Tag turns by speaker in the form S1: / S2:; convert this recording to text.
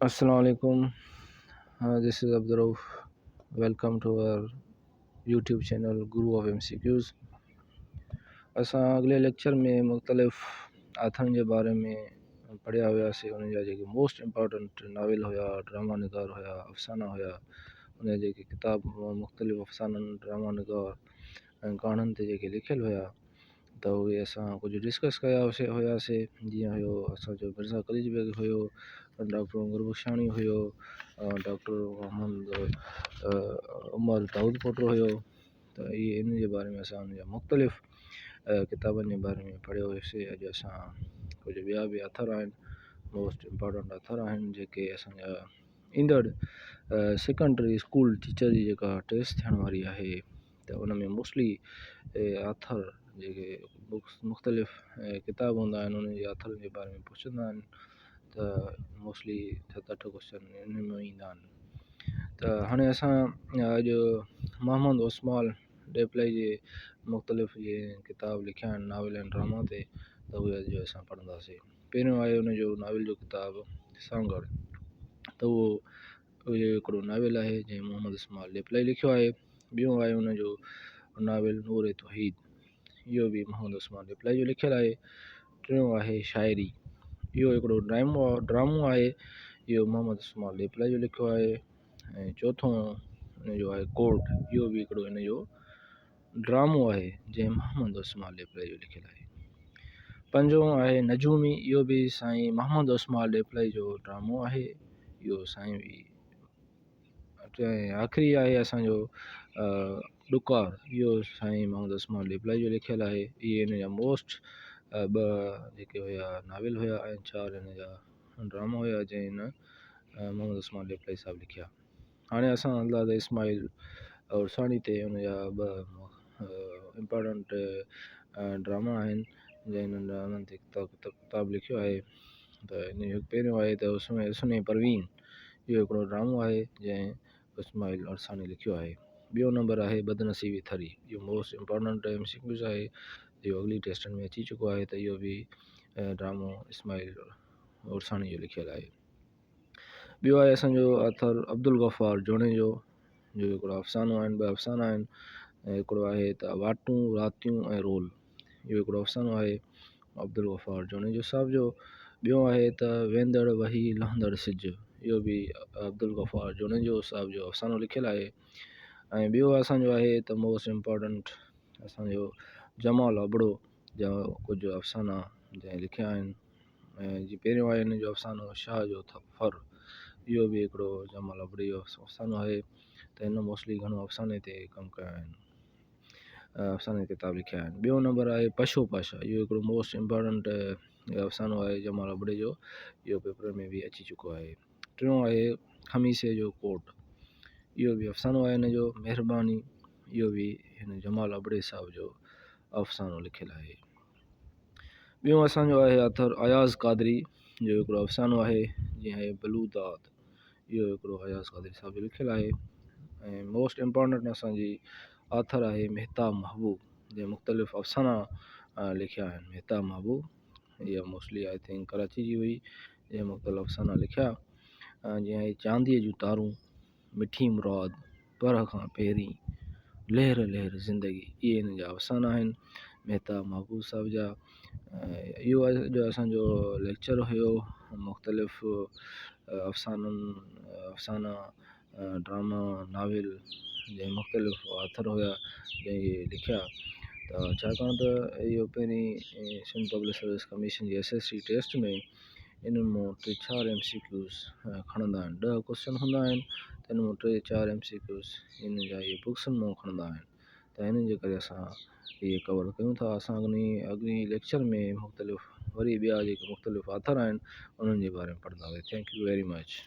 S1: Assalamu alaikum. This is Abdurrauf. Welcome to our YouTube channel Guru of MCQs. اسان اڳلي lecture ۾ مختلف آٿرن جي باري ۾ پڙهيا هياسي انهن جا جيڪي موسٽ امپارٽنٽ ناول هيا ڊراما نگار هيا افسانا هيا ان جا جيڪي ڪتاب مختلف افسانن ڊراما نگار ۽ ڪهاڻين تي جيڪي لکيل هيا ته اهي اسان ڪجهه ڊسڪس ڪيا هياسي جيئن هيو اسانجو مرزا قليچ بيگ هيو ڊاڪٽر گربخشاڻي هيو ڊاڪٽر محمد عمر دائود پوٽو هيو ته اهي ان جي باري ۾ اسان ان جا مختلف ڪتابن جي باري ۾ پڙهيو هيوسي اڄ اسان ڪجهه ٻيا به آٿر آهن موسٽ امپارٽنٽ آٿر آهن جيڪي اسانجا ايندڙ سيڪنڊري اسڪول ٽيچر جي جيڪا ٽيسٽ ٿيڻ واري آهي ته ان ۾ موسٽلي آٿر جيڪي بڪس مختلف ڪتاب هوندا آهن انهن جي آٿرن جي باري ۾ پڇندا آهن ته موسٽلي ست اٺ ڪوئسچن انهن مان ايندا آهن ته هاڻي اسان اڄ محمد عثمان ڏيپلائي جي مختلف جي ڪتاب لکيا آهن ناول ۽ ڊراما تي ته اهي اڄ اسان پڙهنداسين پهريون آهي ان جو ناول جو ڪتاب سانگهڙ ته اهو اهو هڪڙو ناول آهي جنهن محمد اسماعيل ڏيپلائي لکيو آهي. ٻيو آهي ان جو ناول نور توحيد اهو به محمد عثمان ڏيپلائي جو لکيل آهي. ٽيون آهي شاعري اهو هڪڙو ڊرامو ڊرامو آهي اهو محمد عثمان ڏيپلائي جو لکيو آهي ۽ چوٿون ان جو آهي ڪورٽ اهو به هڪڙو ان جو ڊرامو آهي جنهن محمد عثمان ڏيپلائي جو لکيل آهي. پنجون آهي نجومي اهو به سائين محمد عثمان ڏيپلائي جو ڊرامو آهي اهو سائين ۽ آخري آهي اسانجو ڏڪار اهو سائين محمد عثمان ڏيپلائي جو لکيل آهي اهي هن جا موسٽ ٻه جيڪي هيا ناول هيا ۽ چار هن جا ڊراما هيا جنهن هن محمد عثمان ڏيپلائي صاحب لکيا. هاڻي اسان الله اسماعيل عرساڻي تي ان جا ٻه امپارٽنٽ ڊراما آهن جنهن انهن ڊرامن تي ڪتاب لکيو آهي ته ان جو پهريون آهي ته حسن پروين اهو هڪڙو ڊرامو آهي جنهن اسماعيل عرساڻي لکيو آهي ٻيو نمبر آهي بدنصيبي ٿري اهو most important M C Qs آهي اهو اڳلي ٽيسٽن ۾ اچي چڪو آهي ته اهو به ڊرامو اسماعيل عرساڻي جو لکيل آهي ٻيو آهي اسان جو آٿر عبدالغفار جوڻيجو جو هڪڙو افسانو آهن ٻه افسانا آهن ۽ هڪڙو آهي ته واٽون راتيون ۽ رول اهو هڪڙو افسانو آهي عبدالغفار جوڻيجو صاحب جو ٻيو آهي ته ويندڙ وهي لهندڙ سج اهو به عبدالغفار جوڻيجو صاحب جو افسانو لکيل آهي ۽ ٻيو اسانجو آهي ته موسٽ امپارٽنٽ اسانجو جمال ابڙو جا ڪجهه افسانا جنهن لکيا آهن ۽ جي پهريون آهي هن جو افسانو شاهه جو ڦر اهو به هڪڙو جمال ابڙي جو افسانو آهي ته هن موسٽلي گهڻو افساني تي ڪم ڪيا آهن افساني تي ڪتاب لکيا آهن ٻيو نمبر آهي پشو پاشا اهو هڪڙو موسٽ امپارٽنٽ افسانو آهي جمال ابڙي جو اهو پيپر ۾ به اچي چڪو آهي ٽيون آهي خميسي جو ڪوٽ اهو به افسانو آهي هن جو مهرباني اهو به هن جمال ابڙي صاحب جو افسانو لکيل آهي ٻيو اسان جو آهي آٿر اياز قادري جو هڪڙو افسانو آهي جيئن آهي بلو داد اهو هڪڙو اياز قادري صاحب جو لکيل آهي ۽ موسٽ امپارٽنٽ اسانجي آٿر آهي مهتاب محبوب جنهن مختلف افسانا لکيا آهن مهتاب محبوب اها موسٽلي I think Karachi جي هئي جنهن مختلف افسانا لکيا جيئن آهي چانديء جون تارون مٺي مراد، پرهه کان پهرين، لهر لهر زندگي اهي هن جا افسانا آهن مهتاب محبوب صاحب جا اهو اڄ اسان جو ليڪچر هيو مختلف افسانن افسانا ڊراما ناول جنهن مختلف آٿر هيا جنهن اهي لکيا ته ڇاڪاڻ ته اهو پهرين سنڌ پبلڪ سروس ڪميشن جي ايس ايس سي ٽيسٽ ۾ انهن مان ٽي چار ايم سي ڪيوز کڻندا آهن ڏهه ڪوئسچن هوندا آهن ته انهن مان ٽي چار ايم سي ڪيوز ان جا اهي بڪسن مان کڻندا آهن ته انهن جي ڪري اسان اهي ڪور ڪيون ٿا اسان اڳئين ليڪچر ۾ مختلف وري ٻيا جيڪي مختلف آٿر آهن انهن جي باري ۾ پڙهنداسين thank you very much.